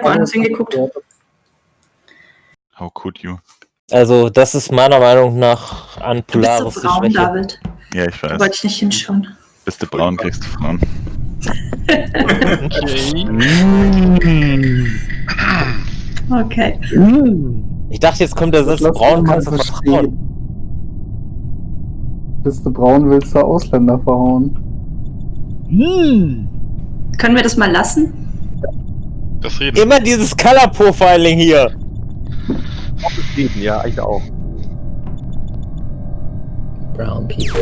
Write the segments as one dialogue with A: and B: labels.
A: woanders hingeguckt.
B: How could you?
C: Also, das ist meiner Meinung nach an
A: Du bist
C: Polaris
A: so
C: die
A: braun,
C: Schwäche.
A: David.
B: Ja, ich
A: Da
B: weiß.
A: wollte ich nicht hinschauen.
B: Bist du braun, kriegst du Frauen.
A: Okay.
C: Ich dachte, jetzt kommt der Satz,
D: Lass
C: braun
D: mich mal
C: kannst du
D: verstehen.
C: vertrauen.
D: Bist du braun, willst du Ausländer verhauen?
A: Können wir das mal lassen?
E: Das Reden.
C: Immer dieses Color Profiling hier.
F: Ja, ich auch.
G: Brown people.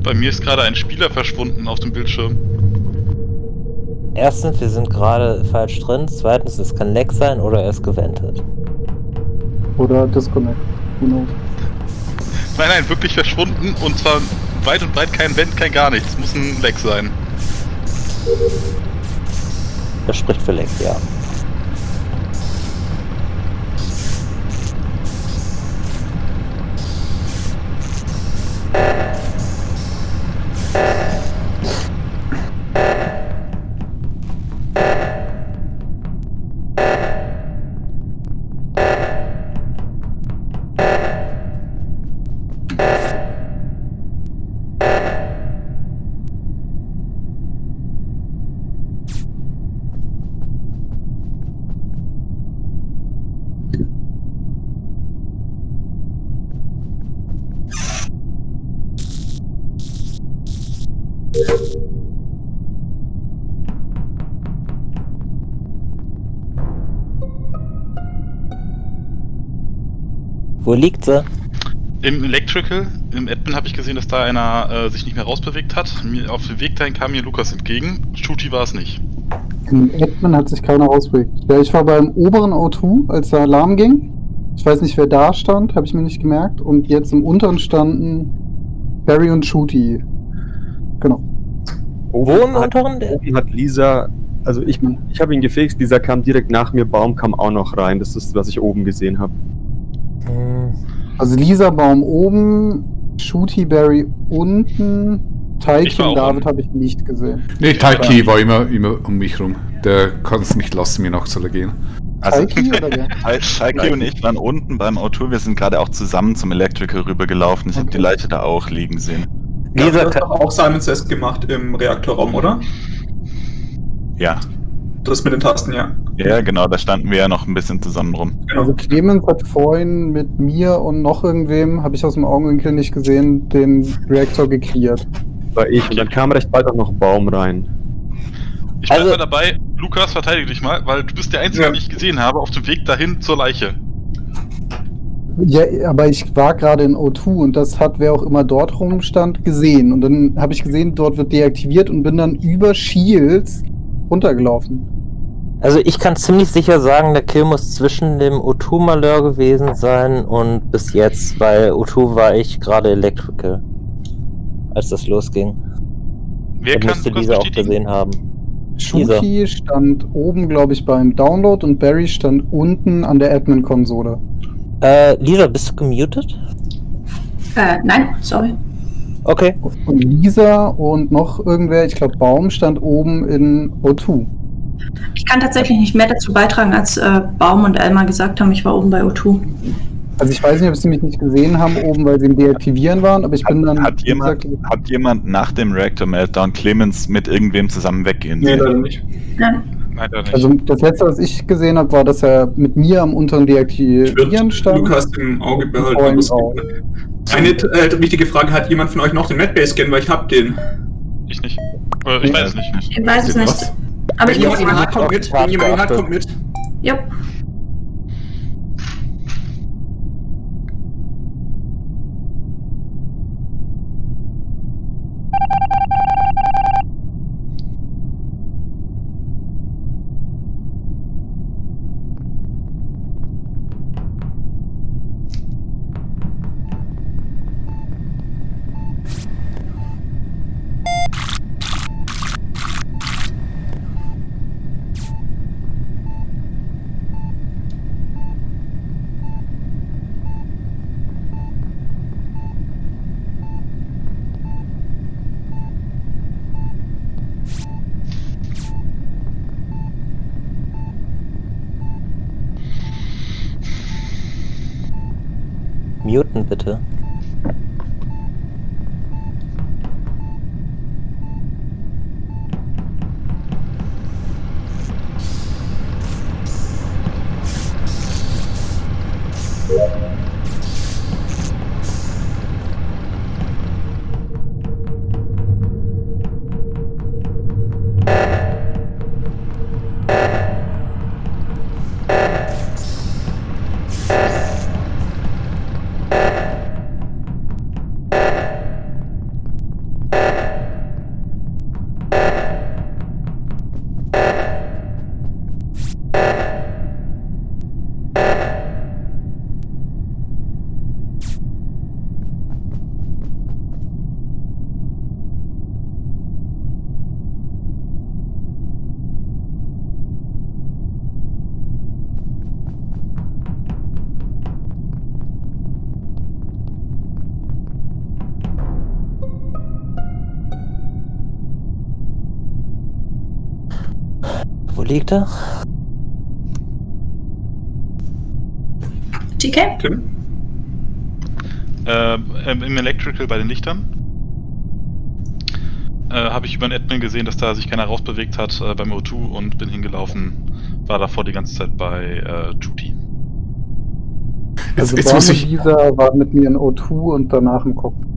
E: Bei mir ist gerade ein Spieler verschwunden auf dem Bildschirm.
C: Erstens, wir sind gerade falsch drin. Zweitens, es kann Leck sein oder er ist gewendet.
D: Oder Disconnect. Who knows?
E: Nein, wirklich verschwunden und zwar weit und breit kein Vent, kein gar nichts. Muss ein Leck sein.
C: Das spricht für Leck, ja. Wo liegt sie?
E: Im Electrical, im Admin habe ich gesehen, dass da einer sich nicht mehr rausbewegt hat. Auf dem Weg dahin kam mir Lukas entgegen. Shooty war es nicht.
D: Im Admin hat sich keiner ausbewegt. Ja, ich war beim oberen O2, als der Alarm ging. Ich weiß nicht, wer da stand, habe ich mir nicht gemerkt. Und jetzt im unteren standen Barry und Shooty. Genau.
C: Wo im unteren?
F: Oben hat Lisa, also ich habe ihn gefixt, Lisa kam direkt nach mir, Baum kam auch noch rein. Das ist, was ich oben gesehen habe.
D: Also Lisa Baum oben, Shooty Barry unten,
E: Ich
D: Taiki
E: war auch
D: und David
E: unten.
D: habe ich nicht gesehen.
H: Nee, Taiki war immer um mich rum. Der kann es nicht lassen, mir nachzugehen.
B: Also,
D: Taiki oder wer?
B: Taiki und ich waren unten beim O2. Wir sind gerade auch zusammen zum Electrical rübergelaufen. Ich habe die Leiche da auch liegen sehen.
C: Lisa
I: das hat doch auch Simon Says gemacht im Reaktorraum, oder?
B: Ja.
I: Das mit den Tasten, ja.
B: Ja, genau, da standen wir ja noch ein bisschen zusammen rum.
D: Also Clemens hat vorhin mit mir und noch irgendwem, habe ich aus dem Augenwinkel nicht gesehen, den Reaktor geklärt.
F: War ich. Und dann kam recht bald auch noch Baum rein.
E: Ich bleib
C: Also-
E: mal dabei, Lukas, verteidige dich mal, weil du bist der Einzige,
I: Ja.
E: den ich gesehen habe, auf dem Weg dahin zur Leiche.
D: Ja, aber ich war gerade in O2 und das hat, wer auch immer dort rumstand, gesehen. Und dann habe ich gesehen, dort wird deaktiviert und bin dann über Shields runtergelaufen.
C: Also ich kann ziemlich sicher sagen, der Kill muss zwischen dem O2-Malheur gewesen sein und bis jetzt, weil O2 war ich gerade Electrical, als das losging.
E: Wer
C: Dann
E: kann
C: müsste
E: Lukas
C: dieser auch
E: bestätigen?
C: gesehen haben.
D: Shooty stand oben, glaube ich, beim Download und Barry stand unten an der Admin-Konsole.
C: Lisa, bist du gemutet?
A: Nein, sorry.
C: Okay.
D: Und Lisa und noch irgendwer, ich glaube Baum, stand oben in O2.
A: Ich kann tatsächlich nicht mehr dazu beitragen, als Baum und Elmar gesagt haben, ich war oben bei O2.
D: Also ich weiß nicht, ob sie mich nicht gesehen haben oben, weil sie im Deaktivieren waren, aber ich bin dann...
B: Hat jemand nach dem Reactor Meltdown Clemens mit irgendwem zusammen weggehen
I: Nee,
B: sehen?
I: leider nicht.
A: Nein.
E: Leider nicht.
D: Also das letzte, was ich gesehen habe, war, dass er mit mir am unteren
I: Ich
D: Deaktivieren
I: würde
D: stand.
I: Lukas im Auge behalten.
D: Vorhin
I: aber es
D: auch.
I: gibt eine wichtige Frage, hat jemand von euch noch den Medbay-Scan, weil ich hab den.
E: Ich nicht. Ich weiß es nicht.
A: Ich weiß es nicht. Aber
I: Wenn
A: ich
I: jemand
A: gehe
I: ihn hat, kommt mit. Wenn jemand ihn hat, kommt mit.
A: Jupp.
C: Muten bitte. Wo liegt er?
A: TK?
I: Tim?
E: Im Electrical bei den Lichtern habe ich über den Admin gesehen, dass da sich keiner rausbewegt hat beim O2 und bin hingelaufen. War davor die ganze Zeit bei Judy.
D: Also
H: Jetzt
D: Baum
H: muss
D: und
H: ich.
D: Lisa war mit mir in O2 und danach im Cockpit.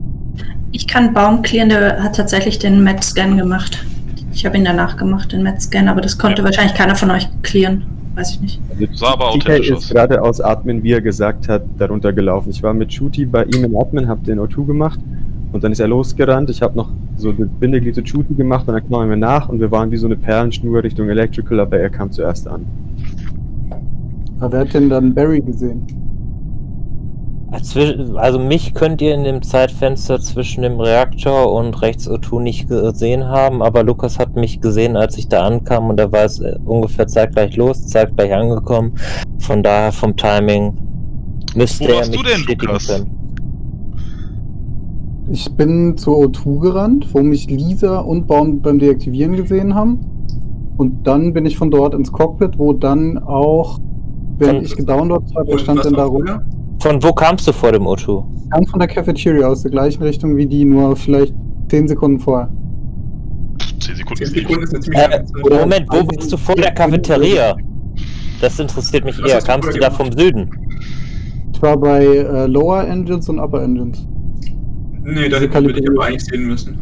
A: Ich kann Baum clearen, der hat tatsächlich den Met-Scan gemacht. Ich habe ihn danach gemacht, den Met-Scan, aber das konnte wahrscheinlich keiner von euch clearen. Weiß ich nicht.
E: Sah aber
F: TK
E: authentisch
F: ist
E: aus.
F: gerade aus Admin, wie er gesagt hat, darunter gelaufen. Ich war mit Shooty bei ihm im Admin, hab den O2 gemacht und dann ist er losgerannt. Ich habe noch so das Bindeglied zu Shooty gemacht und dann kam er mir nach und wir waren wie so eine Perlenschnur Richtung Electrical, aber er kam zuerst an.
D: Aber wer hat denn dann Barry gesehen?
C: Also mich könnt ihr in dem Zeitfenster zwischen dem Reaktor und rechts O2 nicht gesehen haben, aber Lukas hat mich gesehen, als ich da ankam und da war es ungefähr zeitgleich los, zeitgleich angekommen. Von daher vom Timing müsste
E: Wo
C: er
E: warst
C: mich
E: du denn,
C: bestätigen
E: Lukas?
C: können.
D: Ich bin zur O2 gerannt, wo mich Lisa und Baum beim Deaktivieren gesehen haben. Und dann bin ich von dort ins Cockpit, wo dann auch, während ich gedownloadet habe, wer stand
I: Was
D: denn da
I: war
D: rum?
I: vorher?
C: Von wo kamst du vor dem O2?
D: Kam von der Cafeteria aus der gleichen Richtung wie die, nur vielleicht 10 Sekunden vorher.
E: 10 Sekunden.
I: 10 Sekunden ist eine ziemlich lange Zeit.
D: Oder-
C: Moment, wo warst du vor der Cafeteria? Das interessiert mich
I: Was
C: eher.
I: hast du
C: Kamst du
I: vorher
C: da vom Süden?
D: Ich war bei Lower Engines und Upper Engines.
I: Nee, da hätte ich aber eigentlich sehen müssen.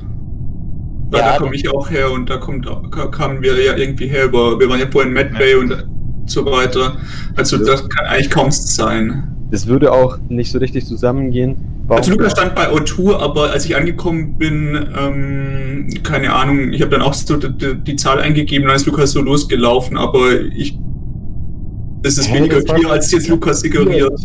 I: Weil
C: Ja,
I: da komme ich auch her und da kamen wir ja irgendwie her, aber wir waren ja vorhin in Mad Bay und so weiter. Also das kann eigentlich kaum sein.
F: Das würde auch nicht so richtig zusammengehen.
I: Also Lukas stand bei O2, aber als ich angekommen bin, keine Ahnung, ich habe dann auch so die Zahl eingegeben, dann ist Lukas so losgelaufen, aber es ist weniger clear, als jetzt Lukas suggeriert.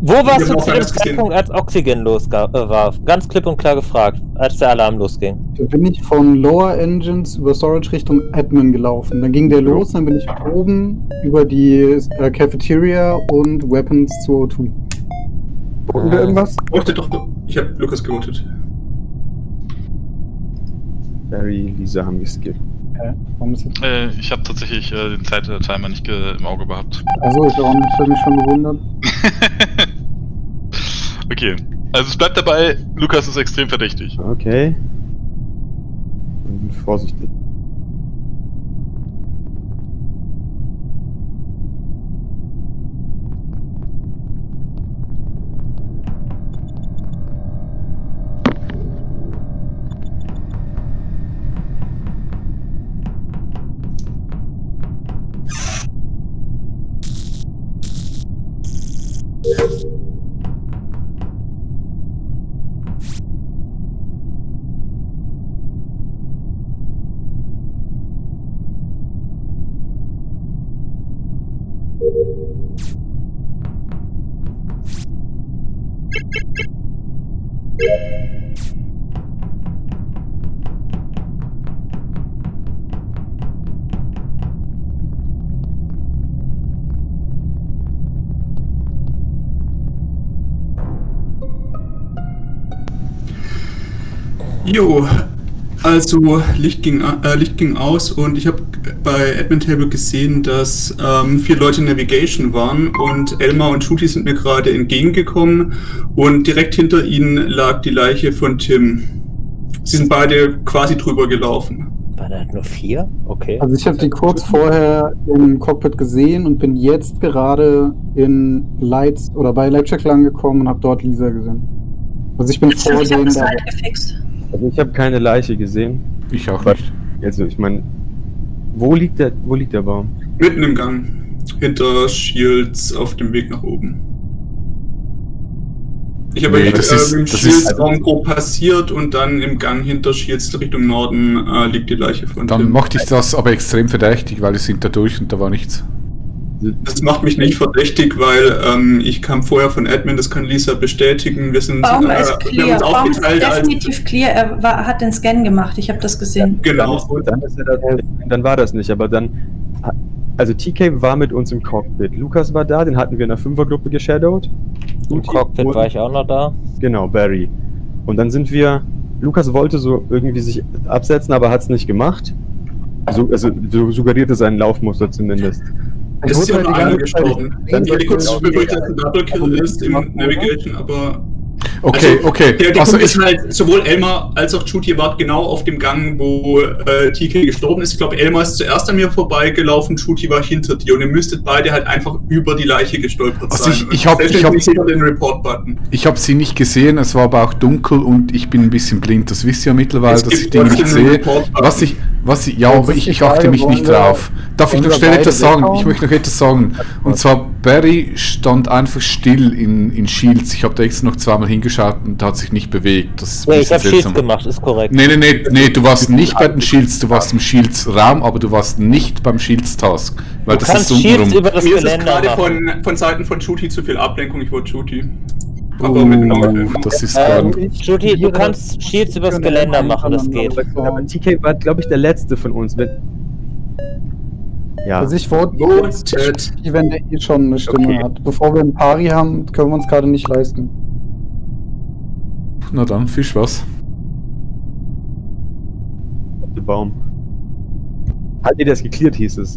C: Wo warst
I: Ich
C: du
I: hab auch
C: zu dem
I: alles gesehen.
C: Zeitpunkt, als Oxygen war? Ganz klipp und klar gefragt, als der Alarm losging.
D: Da bin ich von Lower Engines über Storage Richtung Admin gelaufen. Dann ging der los, dann bin ich oben über die Cafeteria und Weapons zu O2.
F: Wollten wir irgendwas?
I: Ich habe Lukas gewotet.
F: Barry, Lisa haben geskippt.
D: Warum ist das?
E: Ich habe tatsächlich den Zeittimer nicht im Auge gehabt.
D: Also ich auch nicht, hab mich schon gewundert.
E: Okay, also es bleibt dabei, Lukas ist extrem verdächtig.
F: Okay. Und vorsichtig.
I: Jo, also Licht ging aus und ich habe bei Admin Table gesehen, dass 4 Leute in Navigation waren und Elmar und Shooty sind mir gerade entgegengekommen und direkt hinter ihnen lag die Leiche von Tim. Sie sind beide quasi drüber gelaufen.
C: Waren da nur 4? Okay.
D: Also ich habe die kurz vorher im Cockpit gesehen und bin jetzt gerade in Lights oder bei Lightcheck angekommen und habe dort Lisa gesehen. Also ich bin vor
A: Ich habe
D: denen
A: das
D: da.
A: halt gefixt.
F: Also ich habe keine Leiche gesehen.
H: Ich auch nicht.
F: Also ich meine, wo liegt der Baum?
I: Mitten im Gang. Hinter Shields auf dem Weg nach oben. Ich habe
H: Nee,
I: mit
H: das ist-
I: dem
H: das
I: Shields
H: ist-
I: Baum grob passiert und dann im Gang hinter Shields Richtung Norden liegt die Leiche von
H: Dann
I: Tim.
H: machte ich das aber extrem verdächtig, weil wir sind da durch und da war nichts.
I: Das macht mich nicht verdächtig, weil ich kam vorher von Admin, das kann Lisa bestätigen. Wir sind
A: Baum ist
I: wir haben
A: clear.
I: uns
A: Baum ist
I: aufgeteilt als
A: definitiv clear. Er hat den Scan gemacht. Ich habe das gesehen.
I: genau.
F: Dann war das nicht, aber dann. Also TK war mit uns im Cockpit. Lukas war da, den hatten wir in der 5er-Gruppe geshadowed.
C: Im Cockpit war ich auch noch da.
F: Genau, Barry. Und dann sind wir. Lukas wollte so irgendwie sich absetzen, aber hat es nicht gemacht. So suggerierte sein Laufmuster zumindest.
I: Es ist ja
D: wurde
I: nur
D: halt die
I: einer
D: ganze Zeit
I: gestorben.
F: Dann
I: Ich hätte kurz
F: wird-
I: befürchtet, dass ein Double Kill ist im Navigation, aber.
H: Okay,
I: Also,
H: okay.
I: Der
H: Also
I: Punkt
H: ich,
I: ist halt, sowohl Elmar als auch Shooty wart genau auf dem Gang, wo TK gestorben ist. Ich glaube, Elmar ist zuerst an mir vorbeigelaufen, Shooty war hinter dir und ihr müsstet beide halt einfach über die Leiche gestolpert
H: Also
I: sein.
H: ich hab-
I: Und nicht hinter den Report-Button.
H: ich habe sie nicht gesehen, es war aber auch dunkel und ich bin ein bisschen blind. Das wisst ihr ja mittlerweile,
I: Es
H: dass
I: gibt
H: ich die nicht
I: trotzdem
H: sehe.
I: einen Report-Button.
H: Ja,
D: Jetzt
H: aber
D: ist die
H: ich achte
D: Frage,
H: mich nicht
D: wollen wir-
H: drauf. Darf ich
D: wollen
H: noch
D: wir
H: schnell
D: beide
H: etwas sagen?
D: weghauen?
H: Ich möchte noch etwas sagen. Und zwar, Barry stand einfach still in Shields. Ich habe da extra noch zweimal hingeschaut und da hat sich nicht bewegt. Das ist ein
C: Ja, ich
H: bisschen
C: habe Shields
H: seltsam.
C: gemacht, ist korrekt.
H: Nee, du warst nicht bei den Shields, du warst im Shields-Raum, aber du warst nicht beim Shields-Task. Weil
C: Du
H: das
C: kannst
H: ist
C: Shields
H: untenrum.
C: über das
I: Mir ist es
C: Geländer
I: gerade
C: machen.
I: von Seiten von Shooty zu viel Ablenkung, ich wollte Shooty. Aber mit
H: Das ist gar nicht.
C: Shooty, du kannst Shields übers Geländer machen, das geht.
F: Aber TK war, glaube ich, der letzte von uns. Ja.
D: Also ich vote
I: Voted.
D: wenn der eh schon eine Stimme
F: Okay.
D: hat. Bevor wir einen Pari haben, können wir uns gerade nicht leisten.
H: Na dann, viel Spaß.
F: Der Baum. Hat ihr das geklärt, hieß es.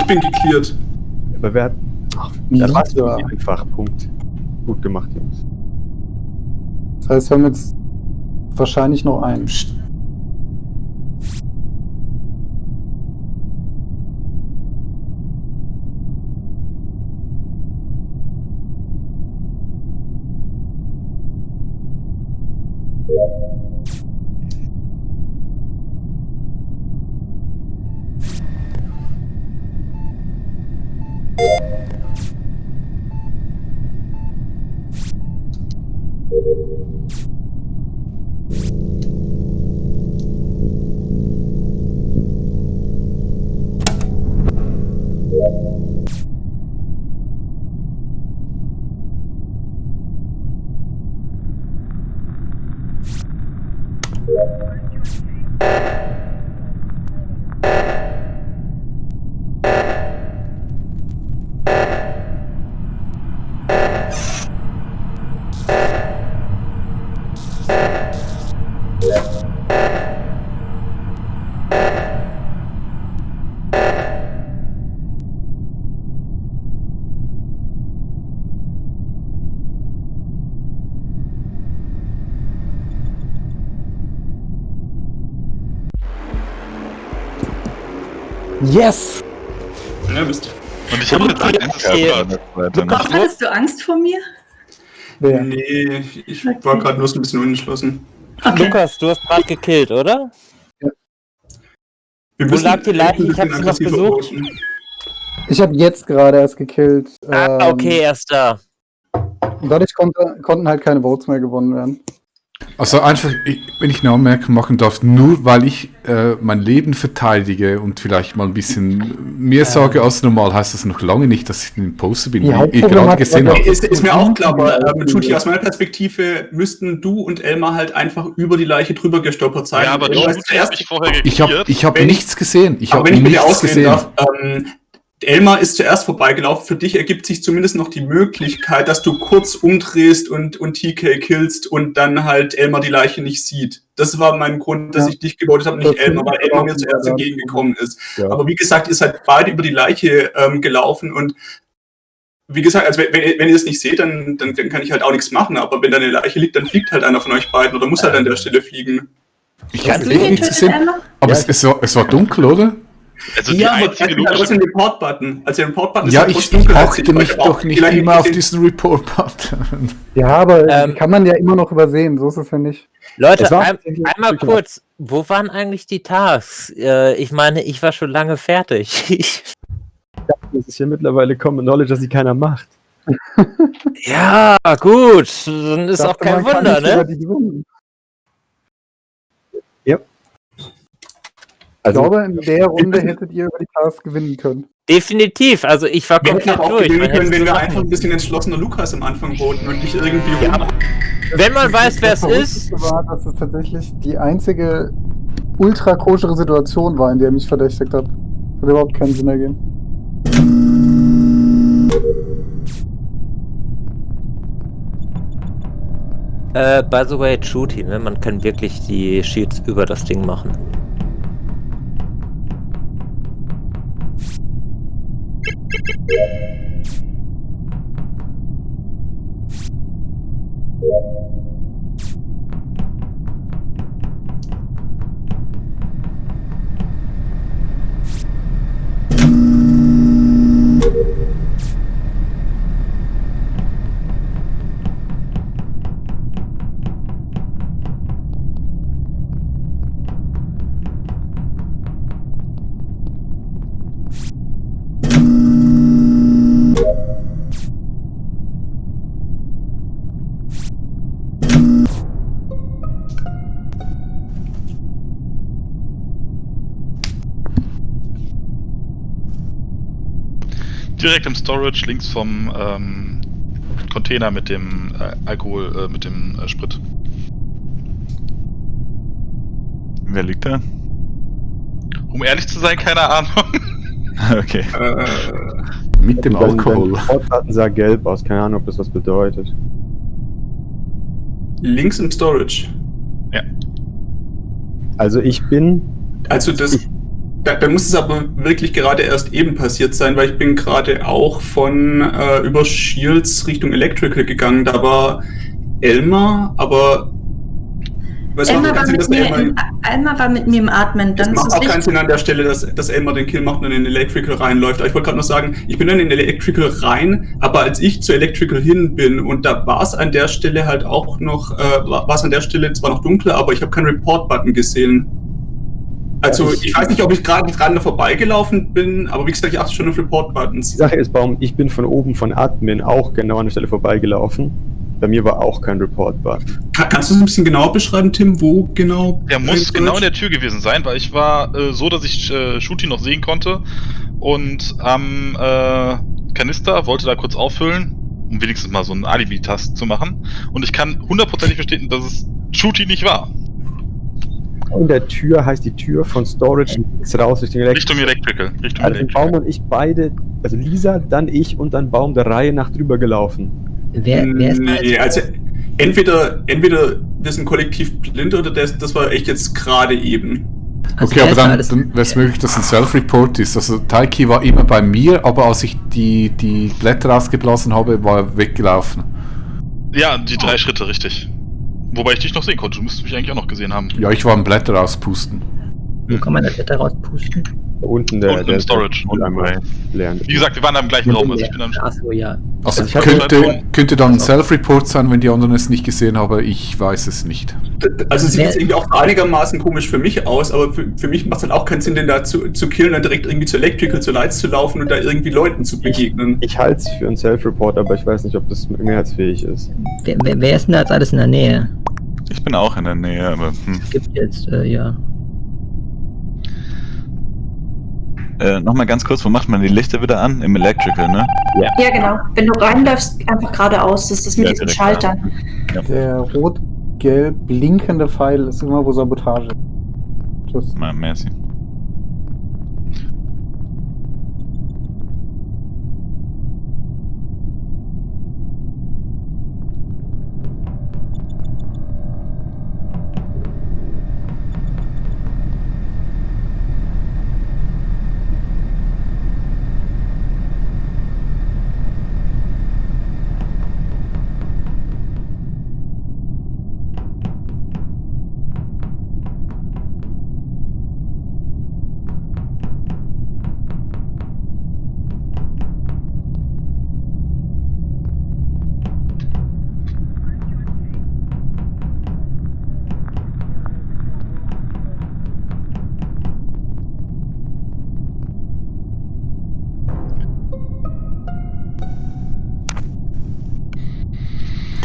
I: Ich bin geklärt.
F: Aber wer hat. Ach, dann war's irgendwie einfach. Punkt. Gut gemacht, Jungs.
D: Das heißt, wir haben jetzt wahrscheinlich noch einen.
H: Psst.
D: Yes!
I: Ja, Mist.
B: Und ich habe jetzt einen
A: Gott, hattest du Angst vor mir?
D: Wer?
I: Nee, ich war gerade nur so ein bisschen unentschlossen.
A: Okay.
C: Lukas, du hast gerade gekillt, oder?
I: Wir
C: Wo
I: müssen
C: lag die Leiche?
I: ein
C: Ich hab
I: bisschen
C: sie noch
I: aggressiver
C: besucht.
I: voten.
D: Ich habe jetzt gerade erst gekillt.
C: Ah, okay, er ist da.
D: Und dadurch konnten halt keine Votes mehr gewonnen werden.
H: Also einfach, wenn ich eine Anmerkung machen darf, nur weil ich mein Leben verteidige und vielleicht mal ein bisschen mehr sage als normal, heißt das noch lange nicht, dass ich ein Imposter bin, wie ihr gerade gesehen habt.
I: Ist mir auch klar, aber Shooty, aus meiner Perspektive müssten du und Elmar halt einfach über die Leiche drüber gestolpert sein.
E: Ja, aber
I: du
E: Shooty habe ich vorher geklärt.
H: Ich habe nichts gesehen.
I: Aber wenn ich bitte ausreden darf, Elmar ist zuerst vorbeigelaufen. Für dich ergibt sich zumindest noch die Möglichkeit, dass du kurz umdrehst und TK killst und dann halt Elmar die Leiche nicht sieht. Das war mein Grund, dass ich dich gewotet habe, nicht Elmar, weil Elmar mir zuerst entgegengekommen ist. Ja. Aber wie gesagt, ihr seid beide über die Leiche gelaufen und wie gesagt, also wenn ihr es nicht seht, dann kann ich halt auch nichts machen. Aber wenn da eine Leiche liegt, dann fliegt halt einer von euch beiden oder muss halt an der Stelle fliegen.
H: Ich habe nichts gesehen, aber es war dunkel, oder?
E: Also
I: ja, aber das ist ein Report-Button. Also der Report-Button ist
H: ja, ich achte mich doch nicht immer auf diesen Report-Button.
D: Ja, aber kann man ja immer noch übersehen, so ist es ja nicht.
C: Leute, einmal kurz, wo waren eigentlich die Tasks? Ich meine, ich war schon lange fertig.
F: Das ist ja mittlerweile Common Knowledge, dass sie keiner macht.
C: Ja, gut, dann ist auch kein Wunder, ne?
F: Ja.
D: Ich glaube, in der Runde hättet ihr über die Tasks gewinnen können.
C: Definitiv, also ich war komplett
I: auch
C: durch.
I: Gewinnen können, wenn wir einfach ein bisschen entschlossener Lukas am Anfang voten und nicht irgendwie
C: wenn man weiß, wer es ist.
D: War, dass es tatsächlich die einzige ultra koschere Situation war, in der er mich verdächtigt hat. Würde überhaupt keinen Sinn ergeben.
C: By the way, Shooty, ne? Man kann wirklich die Shields über das Ding machen.
E: Direkt im Storage, links vom Container mit dem Alkohol, mit dem Sprit.
B: Wer liegt da?
E: Um ehrlich zu sein, keine Ahnung.
B: Okay.
H: Mit dem Alkohol.
F: Die Portdaten sah gelb aus, keine Ahnung, ob das was bedeutet.
I: Links im Storage.
E: Ja.
F: Also ich bin...
I: Also das... Da muss es aber wirklich gerade erst eben passiert sein, weil ich bin gerade auch von über Shields Richtung Electrical gegangen. Da war Elmar, aber...
A: Elmar war mit mir im Atmen.
I: Das macht auch keinen Sinn an der Stelle, dass Elmar den Kill macht und in den Electrical reinläuft. Aber ich wollte gerade noch sagen, ich bin dann in den Electrical rein, aber als ich zu Electrical hin bin und da war es an der Stelle halt auch noch, war es an der Stelle zwar noch dunkler, aber ich habe keinen Report-Button gesehen. Also ich weiß nicht, ob ich gerade dran vorbeigelaufen bin, aber wie gesagt, ich achte schon auf Report-Buttons.
F: Die Sache ist, Baum, ich bin von oben von Admin auch genau an der Stelle vorbeigelaufen. Bei mir war auch kein Report-Button.
I: Kannst du es ein bisschen genauer beschreiben, Tim, wo genau?
E: Der muss genau in der Tür gewesen sein, weil ich war so, dass ich Shooty noch sehen konnte und am Kanister wollte da kurz auffüllen, um wenigstens mal so einen Alibi-Tast zu machen. Und ich kann hundertprozentig verstehen, dass es Shooty nicht war.
F: In der Tür heißt die Tür von Storage raus Richtung
E: Electrical.
F: Also Baum und ich beide, also Lisa, dann ich und dann Baum der Reihe nach drüber gelaufen.
G: Wer ist
I: nee, also entweder wir sind kollektiv blind oder das war echt jetzt gerade eben.
H: Also okay, aber dann wäre es möglich, dass ein Self-Report ist. Also Taiki war immer bei mir, aber als ich die Blätter ausgeblasen habe, war er weggelaufen.
E: Ja, die 3 Schritte, richtig. Wobei ich dich noch sehen konnte, du müsstest mich eigentlich auch noch gesehen haben.
H: Ja, ich war am Blätter auspusten.
G: Wo kann man das Blätter rauspusten?
F: Unten
E: im Storage. Wie gesagt, wir waren da im gleichen Raum. Also ich bin dann
G: Achso, ja.
H: Also könnte dann ein Self-Report sein, wenn die anderen es nicht gesehen haben, ich weiß es nicht.
I: Also sieht jetzt irgendwie auch einigermaßen komisch für mich aus, aber für mich macht es dann auch keinen Sinn, den da zu killen, dann direkt irgendwie zu Electrical, zu Lights zu laufen und da irgendwie Leuten zu begegnen.
F: Ich halte es für einen Self-Report, aber ich weiß nicht, ob das mehrheitsfähig ist.
G: Wer ist denn da jetzt alles in der Nähe?
B: Ich bin auch in der Nähe, aber.
G: Es gibt jetzt, ja.
B: Nochmal ganz kurz, wo macht man die Lichter wieder an? Im Electrical, ne?
A: Ja, genau. Wenn du reinläufst, einfach geradeaus, das ist das mit
B: Ja,
A: diesen
B: direkt,
A: Schaltern.
B: Ja.
D: Der rot-gelb blinkende Pfeil ist immer, wo Sabotage ist. Das
B: Merci.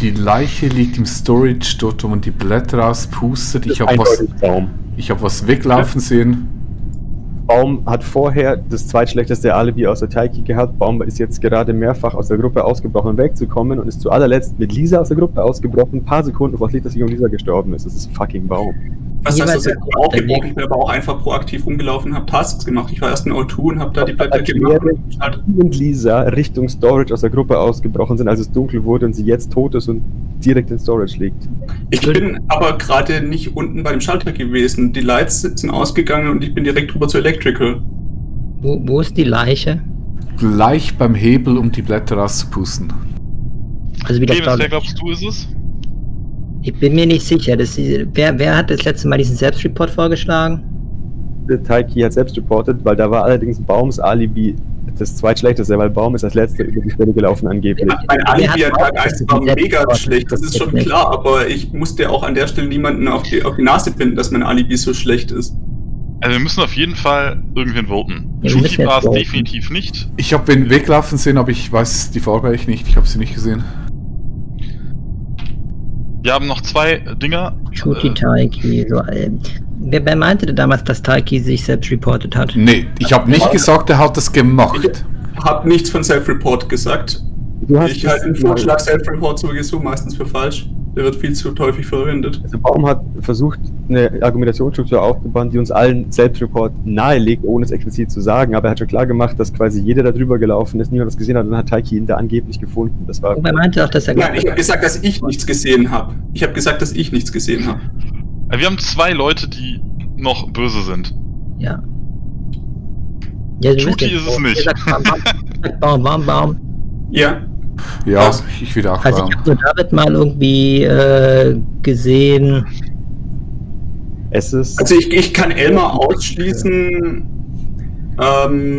H: Die Leiche liegt im Storage, dort wo man die Blätter auspustet. Ich habe
F: Baum.
H: was weglaufen sehen.
F: Baum hat vorher das zweitschlechteste Alibi außer Taiki gehabt. Baum ist jetzt gerade mehrfach aus der Gruppe ausgebrochen, um wegzukommen und ist zu allerletzt mit Lisa aus der Gruppe ausgebrochen. Ein paar Sekunden vor das Licht, dass sie um Lisa gestorben ist. Das ist fucking Baum.
I: Was heißt das?
G: Jeweils
I: Ich bin aufgebrochen, ich bin aber auch einfach proaktiv rumgelaufen, habe Tasks gemacht. Ich war erst in O2 und habe da die Blätter gemacht.
F: Und Lisa Richtung Storage aus der Gruppe ausgebrochen sind, als es dunkel wurde und sie jetzt tot ist und direkt in Storage liegt.
I: Ich bin aber gerade nicht unten bei dem Schalter gewesen. Die Lights sind ausgegangen und ich bin direkt rüber zu Electrical.
G: Wo ist die Leiche?
H: Gleich beim Hebel, um die Blätter rauszupusten.
G: Also wie das
E: Clemens,
G: da.
E: wer glaubst du ist es?
G: Ich bin mir nicht sicher. Wer hat das letzte Mal diesen Selbstreport vorgeschlagen?
F: Der Taiki hat selbst reportet, weil da war allerdings Baums Alibi das zweitschlechteste, weil Baum ist als letzter über die Stelle gelaufen angeblich.
I: Mein Alibi an Tag 1 war mega
G: Selbstreport
I: schlecht, das ist schon
G: nicht.
I: klar, aber ich musste auch an der Stelle niemanden auf die Nase binden, dass mein Alibi so schlecht ist.
E: Also wir müssen auf jeden Fall irgendwen voten.
G: Ja, wir
E: Juti
G: müssen jetzt
E: war es
G: voten.
E: definitiv nicht.
H: Ich habe wen weglaufen sehen, aber ich weiß die Farbe eigentlich nicht. Ich habe sie nicht gesehen.
E: Wir haben noch zwei Dinger.
G: Shuti Taiki. So, wer meinte denn damals, dass Taiki sich selbst reportet hat?
H: Nee, ich habe nicht gesagt, er hat das gemacht.
I: Ich habe nichts von Self-Report gesagt.
F: Du hast
I: Ich halte den Vorschlag Self-Report sowieso meistens für falsch. Der wird viel zu häufig verwendet.
F: Also Baum hat versucht, eine Argumentationsstruktur aufzubauen, die uns allen Selbstreport nahelegt, ohne es explizit zu sagen, aber er hat schon klar gemacht, dass quasi jeder da drüber gelaufen ist, niemand das gesehen hat, und dann hat Taiki ihn da angeblich gefunden. Das war.
G: Und wer meinte auch, dass er
I: Nein, ich habe gesagt, dass ich nichts gesehen habe. Ich habe gesagt, dass ich nichts gesehen habe.
E: Wir haben zwei Leute, die noch böse sind.
G: Ja. Ja, du
E: Shuti
G: wisst
E: ist es nicht.
G: Baum.
I: Ja.
H: Ja,
I: Was?
H: ich wieder auch
G: Also ich habe nur David mal irgendwie gesehen.
F: Es ist.
I: Also ich kann Elmar ausschließen.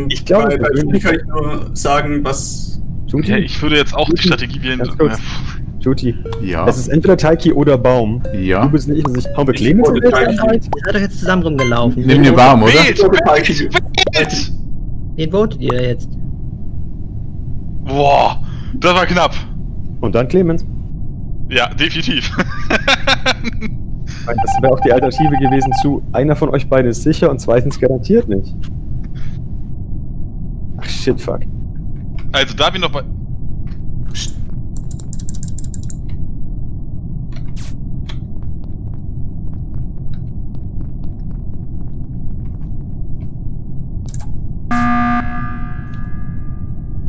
F: Ich glaube,
I: bei Shuti kann ich nur sagen, was.
F: Tuti?
E: Ja, ich würde jetzt auch die Strategie wählen.
F: Ganz kurz. Tuti.
H: Ja.
F: Es ist entweder Taiki oder Baum.
H: Ja.
F: Du bist nicht in sich. Haben wir Clemens?
I: Ich
G: Ihr seid doch jetzt zusammen rumgelaufen.
H: Nimm den Baum, oder?
E: Wählt!
G: Wen votet ihr jetzt?
E: Boah, das war knapp.
F: Und dann Clemens.
E: Ja, definitiv.
F: Das wäre auch die Alternative gewesen zu, einer von euch beiden ist sicher und zweitens garantiert nicht. Ach shit, fuck.
E: Also da wir noch bei...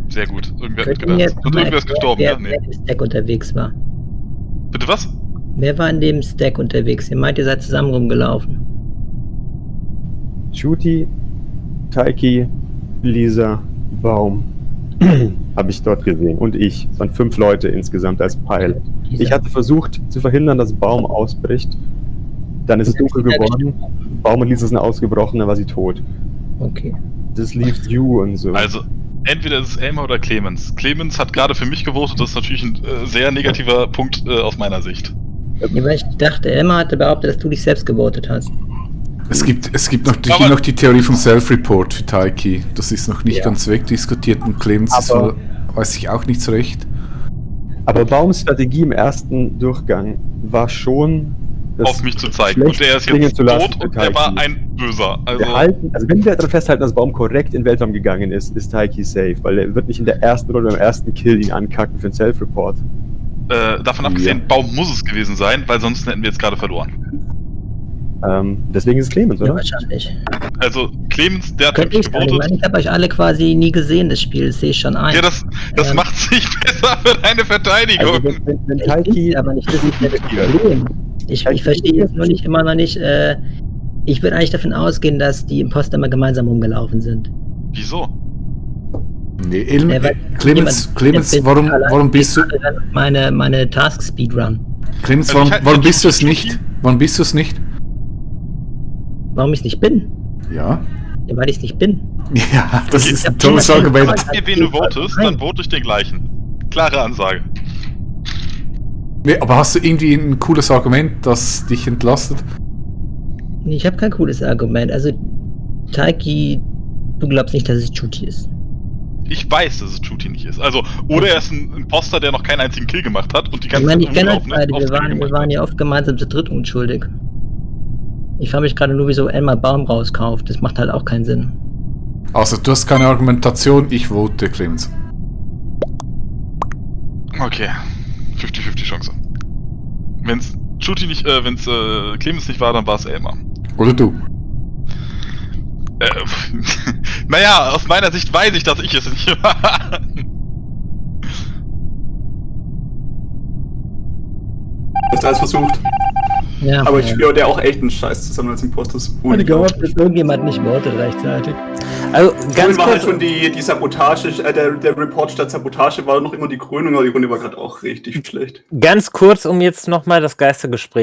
E: Sehr gut. Irgendwer hat
G: Könnt ihr mir
E: gedacht.
G: jetzt
E: Und
G: mal
E: irgendwer ist gestorben,
G: wer
E: ja? Nee.
G: im Stack unterwegs war?
E: Bitte was?
G: Wer war in dem Stack unterwegs? Ihr meint, ihr seid zusammen rumgelaufen.
F: Shuti, Taiki, Lisa, Baum. Habe ich dort gesehen. Und ich. Es waren 5 Leute insgesamt als Pilot. Ich hatte versucht zu verhindern, dass Baum ausbricht. Dann ist es dunkel geworden. Baum und Lisa sind ausgebrochen, dann war sie tot.
G: Okay.
F: Das leaves you und so.
E: Also, entweder ist es Elmar oder Clemens. Clemens hat gerade für mich gewotet, das ist natürlich ein sehr negativer Punkt aus meiner Sicht.
G: Ja, weil ich dachte, Emma hatte behauptet, dass du dich selbst gewotet hast.
H: Es gibt noch die Theorie vom Self-Report für Taiki. Das ist noch nicht ganz wegdiskutiert und Clemens weiß ich auch nicht so recht.
F: Aber Baums Strategie im ersten Durchgang war schon,
E: auf mich zu zeigen. Und der ist jetzt tot und der war ein Böser. Also
F: wenn wir daran festhalten, dass Baum korrekt in den Weltraum gegangen ist Taiki safe, weil er wird nicht in der ersten Runde beim ersten Kill ihn ankacken für den Self-Report.
E: Davon abgesehen, Baum muss es gewesen sein, weil sonst hätten wir jetzt gerade verloren.
F: Deswegen ist es Clemens, oder?
G: Ja, wahrscheinlich.
E: Also, Clemens, der hat mich gewotet.
G: Ich habe euch alle quasi nie gesehen, das Spiel, das sehe ich schon ein.
E: Ja, das macht es nicht besser für deine Verteidigung.
F: Also, wenn Taiki...
G: Aber nicht, das ist ja das Problem. Ich verstehe jetzt nur nicht, immer noch nicht, ich würde eigentlich davon ausgehen, dass die Imposter mal gemeinsam rumgelaufen sind.
E: Wieso?
H: Nee, Clemens, warum bist du...
G: Meine Task-Speedrun.
H: Clemens, warum bist du es nicht? Warum bist du es nicht?
G: Warum ich es nicht bin?
H: Ja.
G: Ja, weil ich es nicht bin.
H: Ja, das ist ein tolles Argument.
E: Wenn du wen du votest, dann vote ich den gleichen. Klare Ansage.
H: Nee, aber hast du irgendwie ein cooles Argument, das dich entlastet?
G: Nee, ich habe kein cooles Argument. Also, Taiki, du glaubst nicht, dass es Chuti ist.
E: Ich weiß, dass es Chuti nicht ist. Also, oder er ist ein Imposter, der noch keinen einzigen Kill gemacht hat und die ganze
G: Zeit wir waren ja oft gemeinsam zu dritt unschuldig. Ich frage mich gerade nur, wieso Elmar Baum rauskauft. Das macht halt auch keinen Sinn.
H: Also, du hast keine Argumentation, ich vote Clemens.
E: Okay. 50-50 Chance. Wenn's Chuti nicht, wenn's Clemens nicht war, dann war es Elmar.
H: Oder du.
E: Naja, aus meiner Sicht weiß ich, dass ich es nicht war.
J: Du hast alles versucht.
G: Ja,
J: aber ich spüre der auch echt einen Scheiß zusammen als Imposter.
G: Ich gehofft, dass irgendjemand nicht votet rechtzeitig.
C: Also ganz
J: war
C: kurz,
J: halt schon die Sabotage, der Report statt Sabotage war noch immer die Krönung, aber die Runde war gerade auch richtig schlecht.
C: Ganz kurz, um jetzt nochmal das Geistergespräch